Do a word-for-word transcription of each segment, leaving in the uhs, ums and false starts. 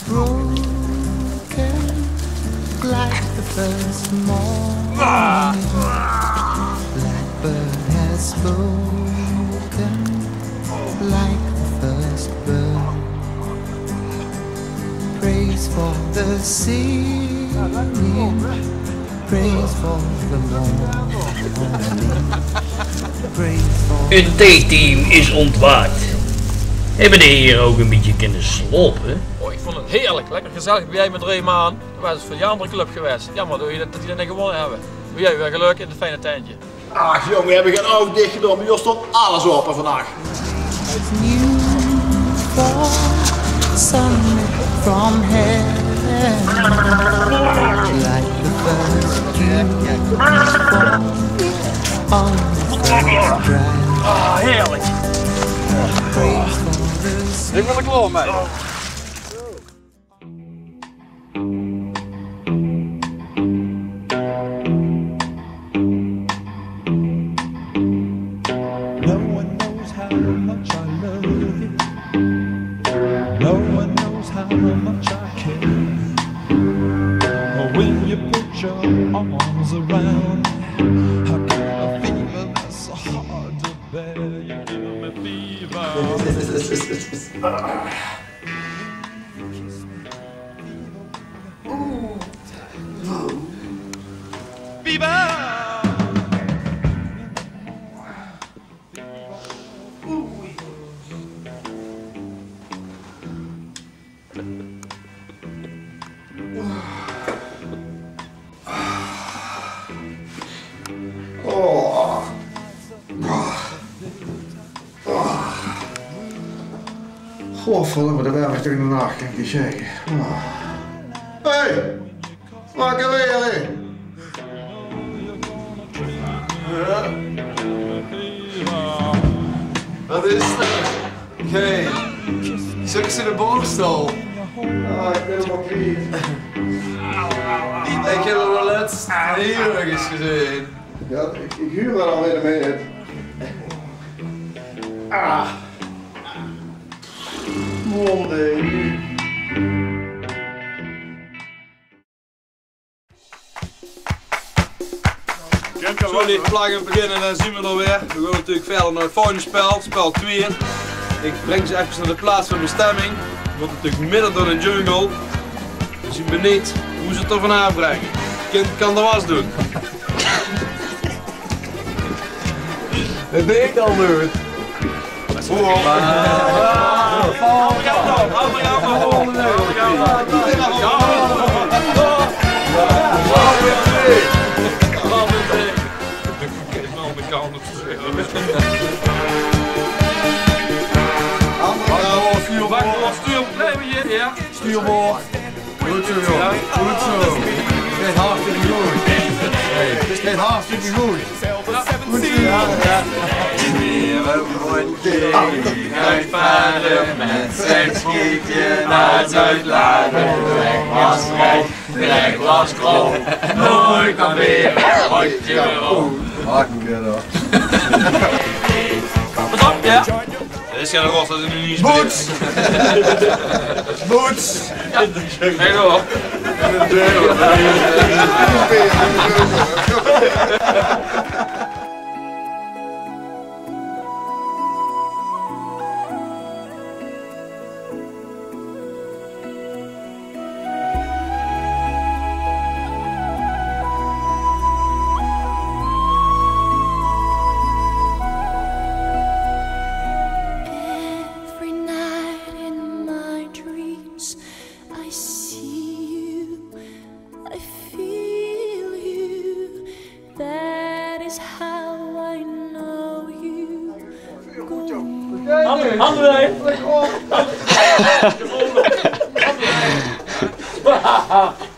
Broken like the first morning. Blackbird has spoken like the first bird. Praise for the singing. Praise for the morning. Praise for... Het theeteam is ontwaakt. Hebbe de here ouch ein bietje kinne slaope? Oh, ich vónd het heerlik. Lekker gezellig bie dich mit drie man. Waas het veur die anger club gewaes. Jaomer det die, det die neet gewónne höbbe. Mer jao, weer gelök in het fijne tentje. Ach jóng, weer höbbe gein oug dich gedaon. Bie ós stóng alles aope vandaag. It's new fall, sunlit from heaven, like the first dew fall on the first grass. Ah, heerlik. Praise for the... Ich bön d'r klaor mit. No one knows how much I love you. No one knows how much I care. When you put your arms around me, I got a fever that's hard to bear. You're giving me fever. Viva! Oh. Godverdomme, det werk toch in de nach, kan ich dich zègke. Oh. Hey! Wakker weer, hè? Jao. Waat is det? Hey, zèk ins in de borstel. Ah, ich bön 'm al kwiet. Ich höb 'm lèts hie örges gezeen. Jao, ich, ich huur waal alweer de meid. Ah. Monday. Zo, leef plak in 't begin en dan zeen v'r d'r weer. V'r gaon natuurlik wiejer nao 't volgende spel, spel twieë. Ich breng ze efkes nao de plaats van bestemming. V'r mótte natuurlik midde door de jungle. V'r zeen benuujd wie ze 't d'r vanaaf brenge. Kind kan de was doon. Det deeg ich al noeit. Stuurboord. Good zo, jóng. Good zo. Dit geit hartstikke good. Hey, dit geit hartstikke good. Good zo. Jao, jao. Weer ein rundje, geit vare mit zien schietje nao Zuid-Laren. De weg waas rein, de weg waas kroon. Noe kan weer ein rundje rond. Hakke dan. Pas op, jao. Det is gein ros, det is ein Boots! Boots! Nae, hoor. Every night in my dreams, I see you, I feel you. That is how I know you go. Handen, handen erin.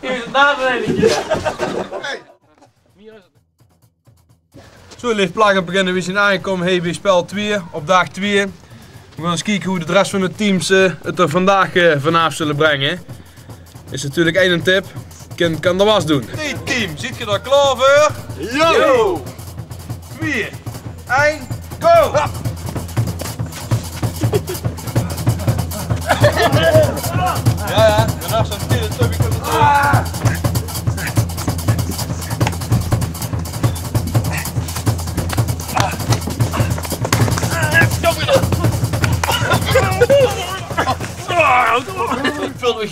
Is het na de ene keer? Zo, leef plak, beginne. V'r zeen aangekómme hie bie spel twieë op daag twieë. V'r gaon ins kieke wie de res van de teams, eh, het d'r vandaag, eh, vanaaf zulle brenge. Is natuurlik ein tip. Kind kan de was doon. Hey team, zeet geer d'r klaor veur? Jao! Twieë, ein, go! Jao, jao.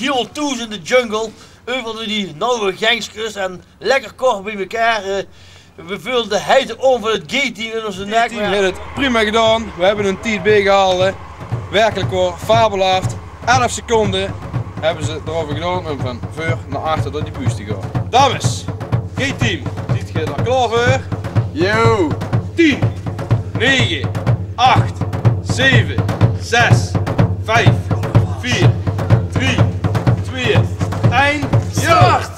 Hiel thoes in de jungle, euver die nauwe gengskes en lekker kort bie mekaar. Eh, we veulde de heite aom van 't G-team in ózze nek. T-team haet 't prima gedaon. We höbbe hun tied biegehalde. Werkelik waor, fabelhaft. Elf seconde höbbe ze d'reuver gedaon um van veur nao achter door die buus te gaon. Dames, G-team, zeet geer d'r klaor veur? Yo! Tien, nege, ach, zeve, zes, vief, veer, drie, twee, ein, start!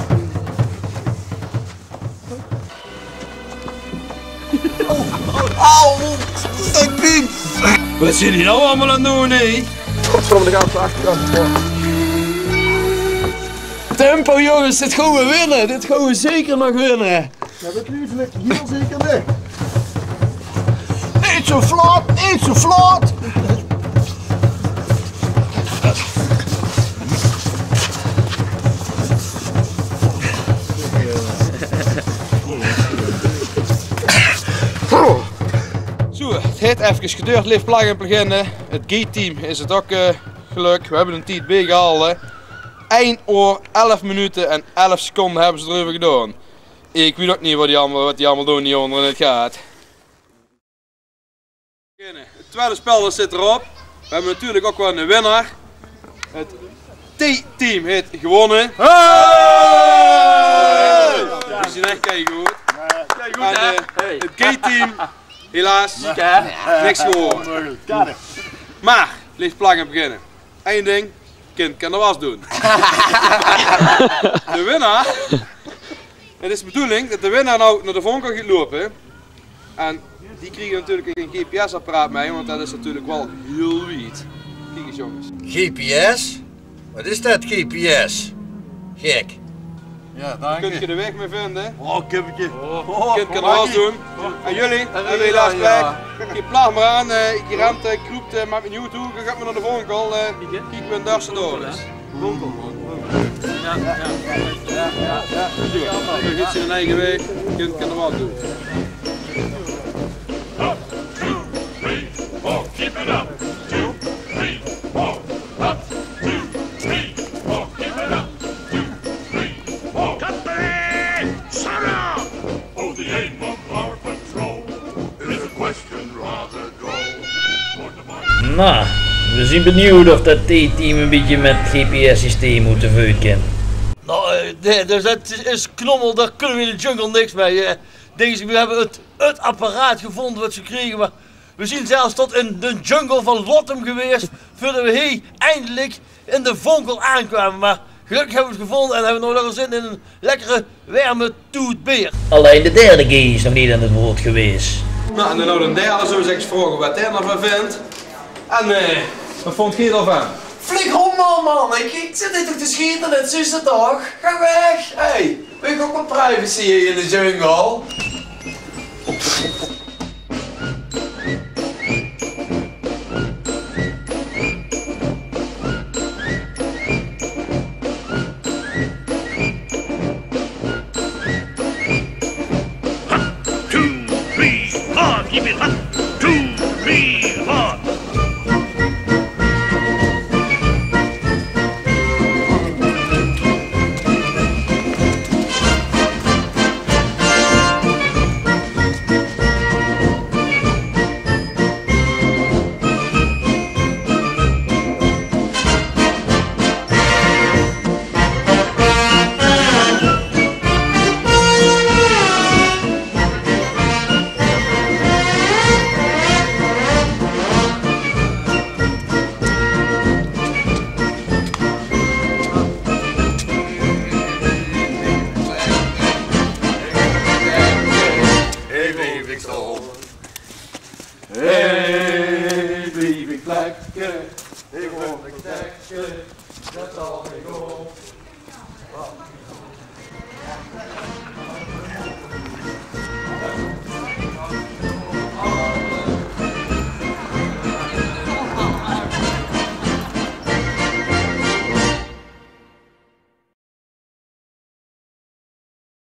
Au, dat pien. Wat zien die now allemaol aan 't doon, hè? Godverdomme, de ganse achterkant. Tempo, jónges, dit gaon we winne. Dit gaon we zeker nog winne. Jao, dat weit ich hiel zeker neet. Neet zoe vlot, neet zoe vlot. Zoe, 't haet efkes gedoord, leef Plagg en Plagginne. 't G-team is 't ok, eh, gelök. We höbbe hun tied biegehalde. Ein oor, elf minute en elf seconde höbbe ze d'reuver gedaon. Ich weit ok neet wat die allemaol, wat die allemaol doon hie ónger in 't gaat. 't Twiede spel, dat zit d'rop. We höbbe natuurlik ok waal 'ne winnaar. 't T-team haet gewónne. Hey! Die zien ech keigood. En, eh, 't G-team, helaas, niks gewore. Mer, leef Plagg en Plagginne. Ein ding, kind kan de was doon. De winnaar, 't is de bedoeling dat de winnaar now nao de Vonkel geit loupe. En die kriege natuurlik ein G P S-apparaat mei, want dat is natuurlik waal hiel wied. Kiek ins, jónges. G P S? Wat is dat, G P S? Gek. Jao, dank dich. Kóns dich de waeg mei vinje? Oh, kippeke. Oh, kind kan de was doon. En geer, höbbe helaas pech. Geer plaag mer aan, eh, geer rent, eh, kroept, eh, mit mien auto, geer gaot mer nao de Vonkel, eh, kiek wie 't dao zoe door is. Jao, jao, jao. Zoe, geer gaot zien eige waeg. Kind kan de was doon. Up, two, three, four, keep it up. Two, three, four. Up, two, three, four, keep it up. Two, three, four. Company! Shut up! Oh, the aim of our patrol is a question rather droll. For the money. Nou, we zien benuujd of dat T-team ein bietje mit G P S-systeem oet de veut kan. Nou, eh, nae, dus dat is knommel, dao kónne we in de jungle niks mei, eh. Dink ich, we höbbe 't, 't apparaat gevónje wat ze kriege, mer we zien zelfs tot in de jungle van Lottum gewaes veurdat we hie eindelik in de Vonkel aankwaame. Mer gelökkig höbbe we 't gevónje en höbbe we now lekker zin in ein lekkere, werme toet beer. Allein de derde G is nog neet aan 't waord gewaes. Nou, en dan now de derde, zólle we ins vraoge wat dae d'rvan vindj. En, eh, wat vónj geer d'rvan? Flikker op, man, man. Ich, ich zit hie toch te schiete, dat zuus se toch? Gaon weg. Hey, wils se ok waal privacy hie in de jungle?